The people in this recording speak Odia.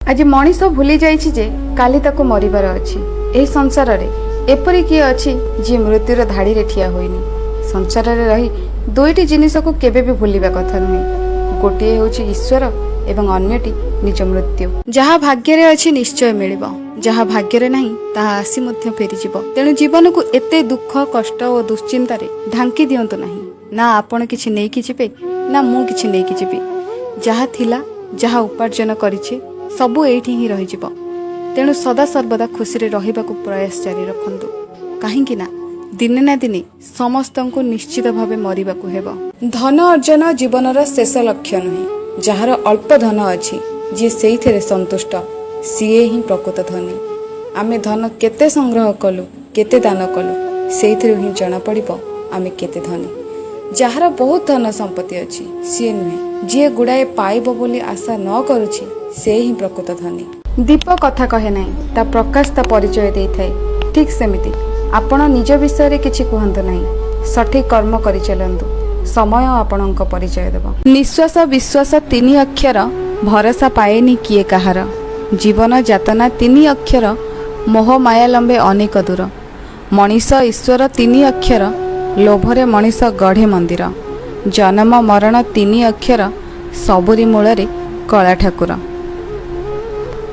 ଆଜି ମଣିଷ ଭୁଲି ଯାଇଛି ଯେ କାଲି ତାକୁ ମରିବାର ଅଛି। ଏହି ସଂସାରରେ ଏପରି କିଏ ଅଛି ଯିଏ ମୃତ୍ୟୁର ଧାଡ଼ିରେ ଠିଆ ହୋଇନି? ସଂସାରରେ ରହି ଦୁଇଟି ଜିନିଷକୁ କେବେ ବି ଭୁଲିବା କଥା ନୁହେଁ। ଗୋଟିଏ ହେଉଛି ଈଶ୍ୱର ଏବଂ ଅନ୍ୟଟି ନିଜ ମୃତ୍ୟୁ। ଯାହା ଭାଗ୍ୟରେ ଅଛି ନିଶ୍ଚୟ ମିଳିବ, ଯାହା ଭାଗ୍ୟରେ ନାହିଁ ତାହା ଆସି ମଧ୍ୟ ଫେରିଯିବ। ତେଣୁ ଜୀବନକୁ ଏତେ ଦୁଃଖ, କଷ୍ଟ ଓ ଦୁଶ୍ଚିନ୍ତାରେ ଢାଙ୍କି ଦିଅନ୍ତୁ ନାହିଁ। ନା ଆପଣ କିଛି ନେଇକି ଯିବେ, ନା ମୁଁ କିଛି ନେଇକି ଯିବି। ଯାହା ଥିଲା, ଯାହା ଉପାର୍ଜନ କରିଛେ, ସବୁ ଏଇଠି ହିଁ ରହିଯିବ। ତେଣୁ ସଦା ସର୍ବଦା ଖୁସିରେ ରହିବାକୁ ପ୍ରୟାସ ଜାରି ରଖନ୍ତୁ, କାହିଁକି ନା ଦିନେ ନା ଦିନେ ସମସ୍ତଙ୍କୁ ନିଶ୍ଚିତ ଭାବେ ମରିବାକୁ ହେବ। ଧନ ଅର୍ଜନ ଜୀବନର ଶେଷ ଲକ୍ଷ୍ୟ ନୁହେଁ। ଯାହାର ଅଳ୍ପ ଧନ ଅଛି, ଯିଏ ସେଇଥିରେ ସନ୍ତୁଷ୍ଟ, ସିଏ ହିଁ ପ୍ରକୃତ ଧନୀ। ଆମେ ଧନ କେତେ ସଂଗ୍ରହ କଲୁ, କେତେ ଦାନ କଲୁ, ସେଇଥିରୁ ହିଁ ଜଣାପଡ଼ିବ ଆମେ କେତେ ଧନୀ। ଯାହାର ବହୁତ ଧନ ସମ୍ପତ୍ତି ଅଛି ସିଏ ନୁହେଁ, ଯିଏ ଗୁଡ଼ାଏ ପାଇବ ବୋଲି ଆଶା ନ କରୁଛି, ସେ ହିଁ ପ୍ରକୃତ ଧନୀ। ଦୀପ କଥା କହେ ନାହିଁ, ତା ପ୍ରକାଶ ତା ପରିଚୟ ଦେଇଥାଏ। ଠିକ୍ ସେମିତି ଆପଣ ନିଜ ବିଷୟରେ କିଛି କୁହନ୍ତୁ ନାହିଁ, ସଠିକ୍ କର୍ମ କରିଚାଲନ୍ତୁ, ସମୟ ଆପଣଙ୍କ ପରିଚୟ ଦେବ। ନିଶ୍ୱାସ ବିଶ୍ୱାସ ତିନି ଅକ୍ଷର, ଭରସା ପାଏନି କିଏ କାହାର। ଜୀବନ ଯାତନା ତିନି ଅକ୍ଷର, ମୋହ ମାୟା ଲମ୍ବେ ଅନେକ ଦୂର। ମଣିଷ ଈଶ୍ୱର ତିନି ଅକ୍ଷର, ଲୋଭରେ ମଣିଷ ଗଢ଼େ ମନ୍ଦିର। ଜନମ ମରଣ ତିନି ଅକ୍ଷର, ସବୁରି ମୂଳରେ କଳା ଠାକୁର।